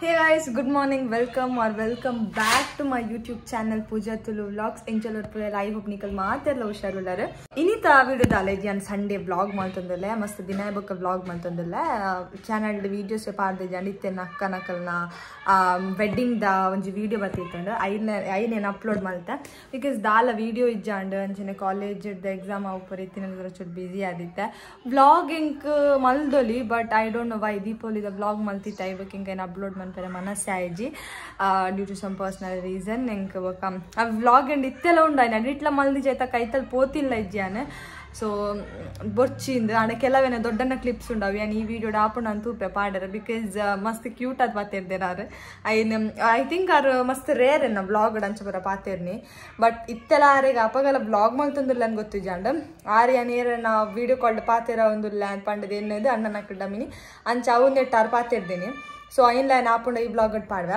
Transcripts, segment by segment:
Hey guys, good morning, welcome or welcome back to my YouTube channel Pooja Tulu Vlogs. ಎಂಚಲರ್ ಪೂರ I hope ನಿಕಲ್ ಮಾತೆರ್ಲ ಹುಷಾರುಲ್ಲಾರು. ಇನ್ನಿತ video ದಾಲ ಯಾನ್ Sunday vlog ಮಲ್ತೊಂದುಲ್ಲೆ, ಮಸ್ತ್ ದಿನ ಬೊಕ್ಕ ವ್ಲಾಗ್ ಮಲ್ತೊಂದುಲ್ಲೆ. ಚಾನಲ್ ವೀಡಿಯೋಸ್ ಪಾಡ್ದೆ ಜಾನ್ ಇತ್ತೆ ಅಕ್ಕ ನಕಲ್ನ ವೆಡ್ಡಿಂಗ್ the ಒಂಜಿ ವಿಡಿಯೋ ಬತ್ತಿತ್ತುಂಡು, ಐನೇನು ಅಪ್ಲೋಡ್ ಮಲ್ತೆ because ದಾಲ ವಿಡಿಯೋ ಇಜ್ಜಾಂಡ್ ಅಂಚನೆ ಕಾಲೇಜ್ ಎಕ್ಸಾಮ್ ಅವು ಇತ್ತಿನ ಚೂರು ಬ್ಯುಸಿ ಆದಿತ್ತೆ. ವ್ಲಾಗ್ ಇಂಕ್ ಮಲ್ದೊಲಿ but I don't know why ದೀಪಾವಳಿದ vlog ಮಲ್ತಿತ್ತೆ ಐಬಕ್ ಇಂಕ್ ಏನು ಅಪ್ಲೋಡ್ ಮನ್ಪೆರೆ ಮನಸ್ಸೆ ಆಯ್ಜಿ due to some personal reason. ಎಂಕ್ ಬೊಕ್ಕ ಆ ವ್ಲಾಗ್ ಎಂಡ್ ಇತ್ತೆಲ್ಲ ಉಂಡು ಆಯ್ನ ಇಟ್ಲ ಮಲ್ದಿ ಜೈತ ಕೈತಲ್ ಪೋತಿಲ್ಲ ಇಜ್ಜಾನ್. ಸೊ ಬೊರ್ಚಿಂದು ಆಂಡ ಕೆಲವೇನ ದೊಡ್ಡನ ಕ್ಲಿಪ್ಸ್ ಉಂಡು ಅವು ಯಾನ್ ಈ ವಿಡಿಯೋ ಆಪುಂಡು ಅಂತ ತೂಪೆ ಪಾಡರ because ಮಸ್ತ್ ಕ್ಯೂಟ್ ಆದ್ ಪಾತೆರ್ದೆರ್ ಆರ್. ಐನ್ I think are ಮಸ್ತ್ ರೇರ್ ಎನ್ನ ವ್ಲಾಗ್ ಅಂಚ ಪೂರ ಪಾತೆರ್ನಿ ಬಟ್ ಇತ್ತೆಲ್ಲ ಆರೆಗ್ ಅಪಗಲ ವ್ಲಾಗ್ ಮಲ್ತೊಂದುಲ್ಲ ಅಂದ್ ಗೊತ್ತಿಜ್ಜಾಂಡ್. ಆರ್ ಯಾನ್ ಏರನ ವಿಡಿಯೋ ಕಾಲ್ಡ್ ಪಾತೆರ ಒಂದುಲ್ಲ ಅಂತ ಪಂಡದು ಎನ್ನದು ಅಣ್ಣನ ಡಮಿನಿ ಅಂಚ ಅವು ನೆಟ್ಟ ಆರ್ ಪಾತೆರ್ದೇನಿ. ಸೊ ಐನ್ ಲೈನ್ ಆಪುಂಡ ಈ ವ್ಲಾಗ್ ಪಾಡ್ವೆ.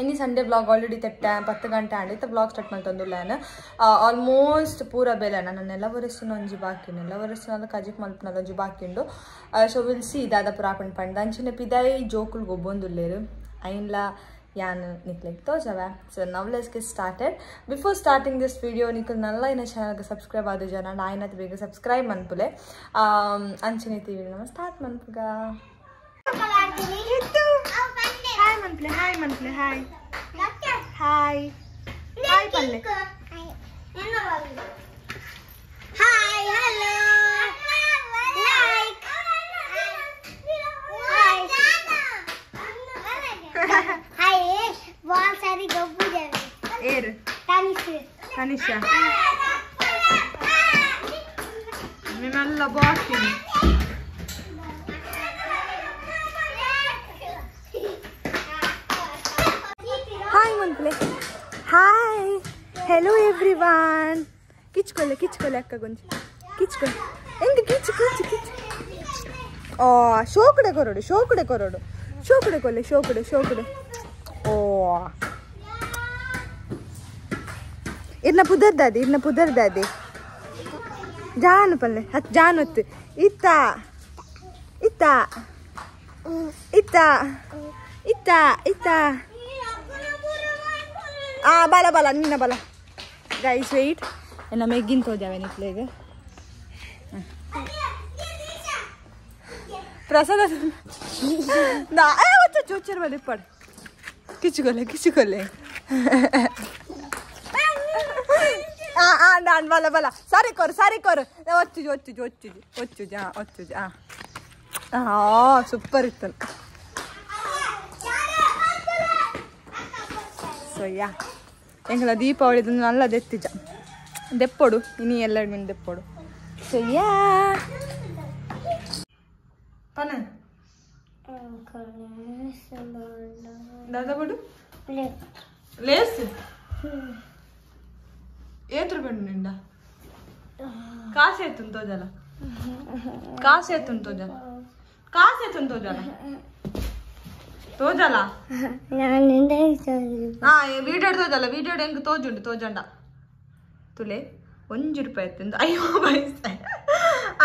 ಇನ್ನು ಸಂಡೇ ವ್ಲಾಗ್ ಆಲ್ರೆಡಿ ತೆಟ್ಟೆ 10 ಗಂಟೆ ಆಂಡ್ ಇತ್ತ ವ್ಲಾಗ್ ಸ್ಟಾರ್ಟ್ ಮಲ್ತೊಂದುಲ್ಲ. ಆಲ್ಮೋಸ್ಟ್ ಪೂರ ಬೇಲೆ ನನ್ನ ವರಸ್ಸುನ ಒಂಜಿ ಬಾಕಿ ಉಂಡು, ನೆಲ ವರಸ್ಸುನ ಕಜಿಪ್ ಮಲ್ಪುನದ ಒಂಜಿ ಬಾಕಿ ಉಂಡು. ಸೊ will see ದಾದ ಪೂರ ಆಪುಂಡು ಪಂಡ. ಅಂಚನೆ ಪಿದಾಯಿ ಜೋಕುಲು ಗೊಬ್ಬೊಂದುಲ್ಲೇರು ಐನ್ಲ ಯಾನ್ ನಿಕ್ಲೆಗ್ ತೋಜವೆ. So now let's get started. Before starting this video ನಿಕುಲ್ ನಲ್ಲ ಇನ್ನ ಚಾನಲ್ಗೆ ಸಬ್ಸ್ಕ್ರೈಬ್ ಆದ ಜನ ಆಯ್ನತ್ ಬೇಗ ಸಬ್ಸ್ಕ್ರೈಬ್ ಮನ್ಪುಲೆ. ಅಂಚನೆ ವಿಡಿಯೋ ನಮ್ಮ ಸ್ಟಾರ್ಟ್ ಮನ್ಪುಗ. ಹಾಯ್ ಮನ್ಪ್ಲೆ, ಹಾಯ್ ಮನ್ಪ್ಲೆ, ಹಾಯ್ ಹಾಯ್ ಹಾಯ್ ಪಲ್ಲೆ, hi hello like hi hi ball ಸಾರಿ ಗೊಬ್ಬು ಜಾವೆ ಏರ್ ತನಿಷ್ ತನಿಷಾ ನಿನ್ನೆಲ್ಲ ಬಾಕಿನಿ. ಹಾಯ್ ಮನ್ಪ್ಲೆ, ಹಾಯ್ ಹೆಲೋ ಎವ್ರಿವಾನ್. ಕಿಚ್ಕೊಳ್ಳೆ ಕಿಚ್ಕೊಳ್ಳೆ ಅಕ್ಕ ಗೊಂಚಿ ಕಿಚ್ಕೊಳ್ಳೆ ಎಂಗೆ ಕಿಚ್ಚು ಕಿಚ್ಚು ಕಿಚ್ಚು. ಓ ಶೋಕುಡೆ ಕೊರಡು ಶೋಕುಡೆ ಕೊರಡು ಶೋಕುಡೆ ಕೊಲ್ಲೆ ಶೋಕುಡೆ ಶೋಕುಡೆ. ಓ ಇರ್ನ ಪುದರ್ದಾದಿ ಇರ್ನ ಪುದರ್ದಾದಿ ಜಾನು ಪಲ್ಲೆ ಹತ್ತು ಜಾನು ಹೊತ್ತು ಇತ್ತ ಇತ್ತ ಇತ್ತ ಇತ್ತ ಇತ್ತ. ಆ ಬಲ ಬಲ ನಿನ್ನ ಬಲ. ಗೈಸ್ ವೆಯ್ಟ್, ಎನ್ನ ಮೆಗ್ಗಿನ ತೋಜಾವೆ ನಿಕ್ಲೆಗ್ ಪ್ರಸಾದ ಚೋಚರ್ ಬಲೆ ಪಡ್ ಕಿಚ್ಚುಕೊಲ್ಲೆ ಕಿಚ್ಚುಕೊಲ್ಲೆ. ಆ ಬಲ ಬಲ ಸಾರಿ ಕೊರು ಸಾರಿ ಕೊರು ಒಚ್ಚುಜಿ ಒಚ್ಚುಜಿ ಒಚ್ಚುಜಿ ಒಚ್ಚುಜಿ ಹಾಂ ಒಚ್ಚುಜಿ ಹಾಂ ಹಾಂ ಸೂಪರ್ ಇತ್ತು. ಸೊ ಯಾ ಎಂಕಲ ದೀಪಾವಳಿದ ನಲ್ಲ ದೆತ್ತಿಜ ದೆಪ್ಪೊಡು ಇನಿ ಎಲ್ಲೆರಡು ಮೀನು ದೆಪ್ಪೊಡು. ಸೊ ಯಾ ಪನ ದಾದಾ ಬಡು ಲೇಸ್ ಏತ್ರು ಬೆಂಡು ನಿಂಡ ಕಾಸು ಎತ್ತುನ್ ತೋಜಲ ಕಾಸು ಎತ್ತುನ್ ತೋಜಲ ಕಾಸು ಎತ್ತುನ್ ತೋಜಲ ತೋಜಲ ವಿಡಿಯೋ ತೋಜಲ್ಲ ವಿಡಿಯೋ ಹೆಂಗ್ ತೋಜುಂಡು ತೋಜಂಡ ತುಲೆ 1 ರೂಪಾಯಿ ಎತ್ತುಂದು 50 ಪೈಸೆ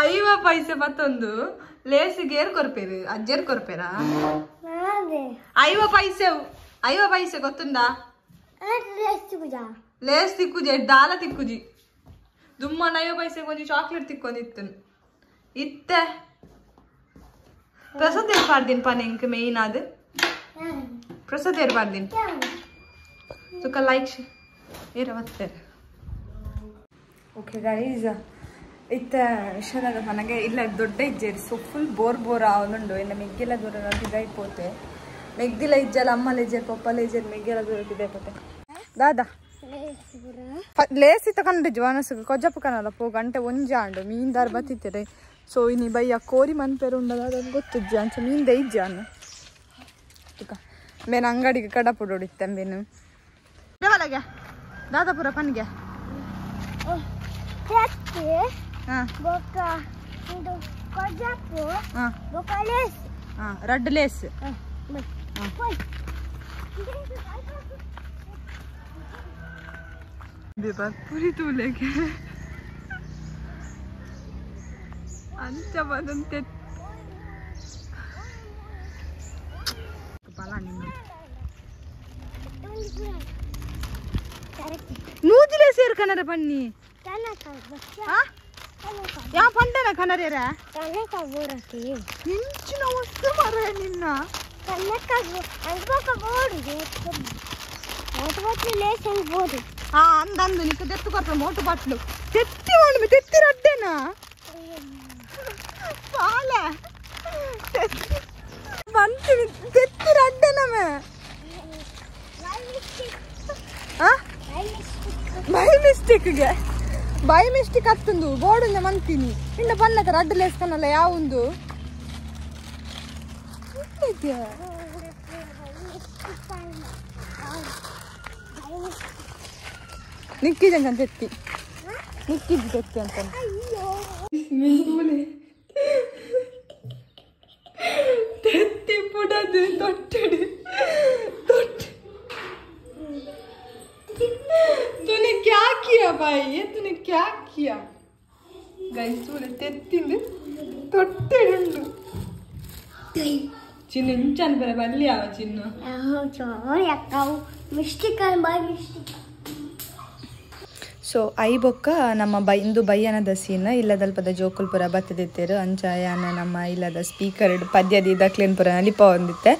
50 ಪೈಸೆ ಮತ್ತೊಂದು ಲೇಸಿಗೆ ಏರ್ ಕೊರ್ಪೇರು ಅಜ್ಜೇರ್ ಕೊರ್ಪೇರಾ 50 ಪೈಸೆ 50 ಪೈಸೆ ಗೊತ್ತುಂದಾ ಲೇಸ್ ತಿಕ್ಕುಜಿ ದಾಲ ತಿಕ್ಕುಜಿ ದುಮ್ಮನ 50 ಪೈಸೆ ಕೊಂಚ ಚಾಕ್ಲೇಟ್ ತಿಕ್ಕೊಂದಿತ್ತು ಇತ್ತೆ ಪ್ರಸಾದ್ ಏರ್ಪಾಡ್ದಿನ್ ಪಾ ನಿಂಕ್ ಮೇಯ್ನ್ ಅದು ಪ್ರಸಾದ್ ಏರ್ಪಾಡ್ದಿನ್ ತುಕ ಲೈಕ್ ಏರ ಬತ್ತೇರು. ಓಕೆ ಗೈಸ್ ಇತ್ತ ವಿಷಯದ ನನಗೆ ಇಲ್ಲ ದೊಡ್ಡ ಇಜ್ಜೇರು. ಸೊ ಫುಲ್ ಬೋರ್ ಬೋರ್ ಆವೊಂದುಂಡು ಇನ್ನು ಮೆಗ್ಗೆಲ್ಲ ದೂರ ಇದಾಯ್ಪೋತೆ ಮೆಗ್ದಿಲ ಇಜ್ಜಲ್ಲ ಅಮ್ಮಲ ಇಜ್ಜೇರು ಪಪ್ಪಲ ಇಜ್ಜೇರು ಮೆಗ್ಗೆಲ್ಲ ದೂರ ಇದಾಯ್ಪೋತೆ. ದಾದಾ ಲೇಸಿ ತಗೊಂಡು ಜೀವನಸುಗೆ ಕೊಜ್ಜಪ್ಪ ಕನಲ್ಲ ಪೋ ಗಂಟೆ ಒಂಜಾಂಡು ಮೀನ್ದಾರ್ ಬತ್ತಿತ್ತಾರೆ. ಸೊ ಇನಿ ಬಯ್ಯ ಕೋರಿ ಮನ್ಪೇರು ಉಂಡದ ಅದನ್ನು ಗೊತ್ತಿಜ್ಜ ಅಂಚ ಮೀನ್ದೆ ಇಜ್ಜ ಅನ್ನು ತುಕ ಬೇನ ಅಂಗಡಿಗೆ ಕಡಪುಡೋಡಿತ್ತೆ ಬೇನು ದೇವಲಗೆ ದಾದಾಪುರ ಪನ್ಗೆ ರಡ್ಡ್ ಲೇಸ್ ಪುರಿ ತೂಲೆಗೆ ಅಂಚ ಬಂದಂತೆ. ಪಾಲ ನಿನ್ನ ನೂಜಿಲೆ ಸೇರು ಕನರ ಬನ್ನಿ ಯಾ ಪಂಡನ ಕನರೇರ ಇಂಚಿನ ವಸ್ತು ಮರ ನಿನ್ನ ಅಂದಂದು ನಿಕ್ಕ ದೆತ್ತು ಕೊರ್ಪ ಮೋಟು ಬಾಟ್ಲು ತೆತ್ತಿ ಉಂಡು ತೆತ್ತಿ ರಡ್ಡೆನಾ ಪಾಲ ಬಂತೀನಿ ತೆತ್ತಿ ರಡ್ಡೆನಮೆ ಬೈ ಮಿಸ್ಟೇಕ್ಗೆ ಬೈ ಮಿಸ್ಟೇಕ್ ಅತ್ತಂದು ಬೋರ್ಡನ್ನ ಮಂತೀನಿ ಇನ್ನು ಬನ್ನಕ ರಡ್ಡು ಲೇಸ್ಕನಲ್ಲ ಯಾವೊಂದು ನಿಕ್ಕಿದಂಗ ತೆತ್ತಿ ನಿಕ್ಕಿದ್ದು ತೆತ್ತಿ ಅಂತ ತೆತ್ತಿ ಪುಡದು ತೊಟ್ಟೆಡು ತೊಟ್ಟೆ. तूने क्या किया भाई, ये तूने क्या किया गाइस? तूने ತೆತ್ತಿಂದು ತೊಟ್ಟೆಡುಂಡು ಚಿನ್ನು ಇಂಚನ್ ಬರ ಬಲ್ಲಿ ಅವ ಚಿನ್ನು ಸೊ I ಬೊಕ್ಕ ನಮ್ಮ ಬೈ ಇಂದು ಬಯ್ಯನದ ಸೀನ್ ಇಲ್ಲದಲ್ಪದ ಜೋಕುಲ್ಪುರ ಬತ್ತದಿತ್ತೇರು ಅಂಚಾಯನ ನಮ್ಮ ಇಲ್ಲದ ಸ್ಪೀಕರ್ ಪದ್ಯದ ದಕ್ಲೇನ್ ಪುರ ನಲಿಪ ಹೊಂದಿತ್ತೆ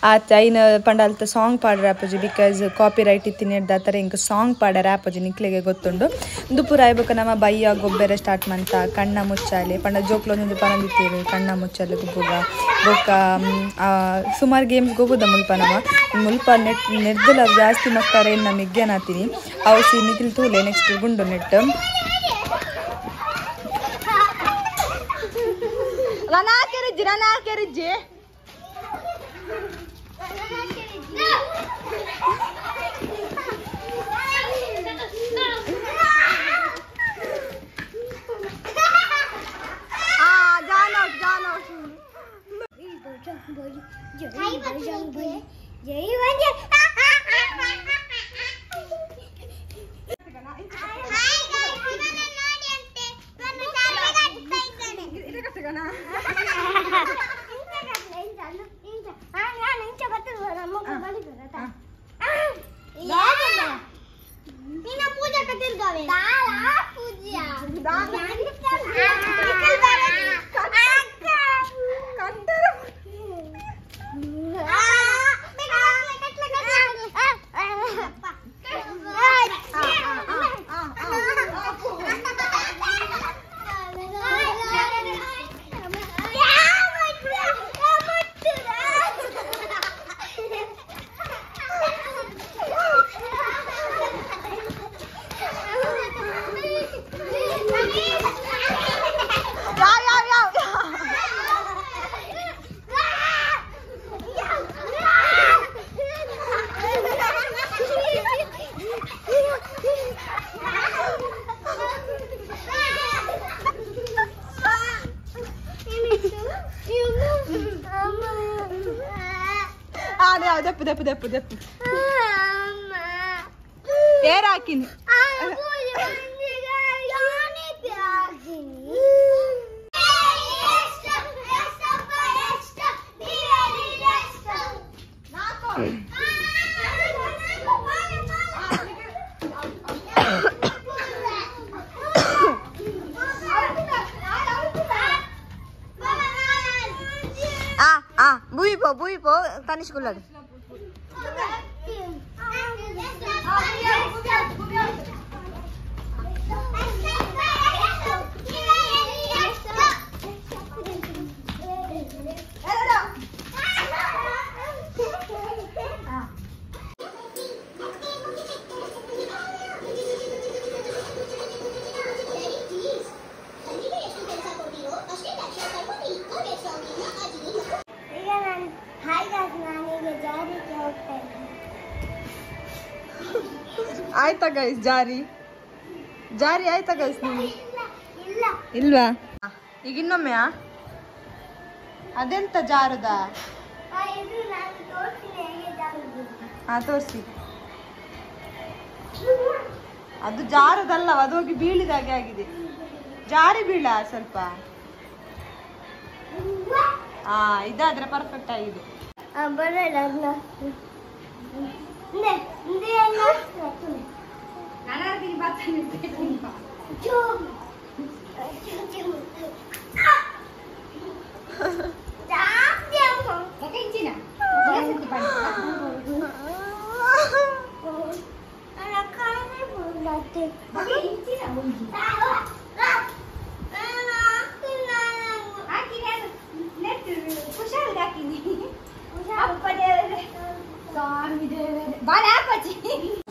ಆ ಐನ ಪಂಡಾಲ್ತ ಸಾಂಗ್ ಪಾಡ್ರ ಆಪೋಜಿ because copy right ಇತ್ತಿನ ಆ ಥರ ಇಂಕ ಸಾಂಗ್ ಪಾಡರ ಆಪೋಜಿ ನಿಕ್ಲೆಗೆ ಗೊತ್ತುಂಡು. ಇಂದು ಪುರ I ಬೊಕ್ಕ ನಮ್ಮ ಬಯ್ಯ ಗೊಬ್ಬೆರ ಸ್ಟಾರ್ಟ್ ಮಂತ ಕಣ್ಣ ಮುಚ್ಚಾಲೆ ಪಂಡ ಜೋಕ್ಲೊಂದು ಪನಂದಿತ್ತೇರು ಕಣ್ಣ ಮುಚ್ಚಾಲೆ ಗುಬ್ಬುಗ ಬೊಕ್ಕ ಸುಮಾರು ಗೇಮ್ಸ್ ಗೊಬ್ಬುದ ಮುಲ್ಪ ನಮ್ಮ ಮುಲ್ಪ ನೆಟ್ ನೆರ್ದಲ ಜಾಸ್ತಿ ಮಕ್ಕಳ ಏನು ನಮ್ಮ ಇಗ್ಗೇನಾತೀನಿ ಅವು ಸಿ ನಿಖಿಲ್ ತೂಲೆ ನೆಕ್ಸ್ಟ್ ಗುಂಡು ನೆಟ್ ರನಾಕೆರಿಜ್ಜಿ ದೆಪ್ಪು ದೆಪ್ಪು ದೆಪ್ಪು ಏರ್ ಹಾಕಿನಿ ಬುಯಿಪೋ ಬುಯಿಪೋ ತನಿಷ್ಕುಲ್ಲಡು. ಆಯ್ತಾ ಗೈಸ್, ಜಾರಿ ಜಾರಿ ಆಯ್ತಾ ಗೈಸ್? ನೀವು ಇಲ್ವಾ? ಈಗ ಇನ್ನೊಮ್ಮೆ ಅದೆಂತ ಜಾರುದಾ? ಹಾ ತೋರಿಸಿ. ಅದು ಜಾರದಲ್ಲ, ಅದು ಹೋಗಿ ಬೀಳಿದಾಗೆ ಆಗಿದೆ. ಜಾರಿ ಬೀಳ ಸ್ವಲ್ಪ. ಹಾ ಇದಾದ್ರೆ ಪರ್ಫೆಕ್ಟ್ ಆಗಿದೆ.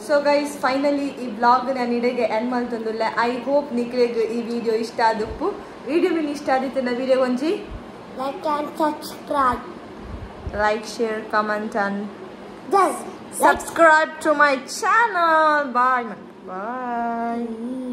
So guys finally ಈ ಬ್ಲಾಗ್ ನಾನು ಇಡೆಗೆ ಎಂಡ್ ಮಲ್ತೊಂದುಲ್ಲೆ. I hope ನಿಕ್ಲೆಗ್ ಈ ವಿಡಿಯೋ ಇಷ್ಟ ಆದುಪ್ಪು. ವಿಡಿಯೋ ಮಿನ್ ಇಷ್ಟ ಆದಿತ್ತಿನ ವಿಡಿಯೋ ಒಂಜಿ like and subscribe, like, share, comment and yes, subscribe to my channel. Bye bye.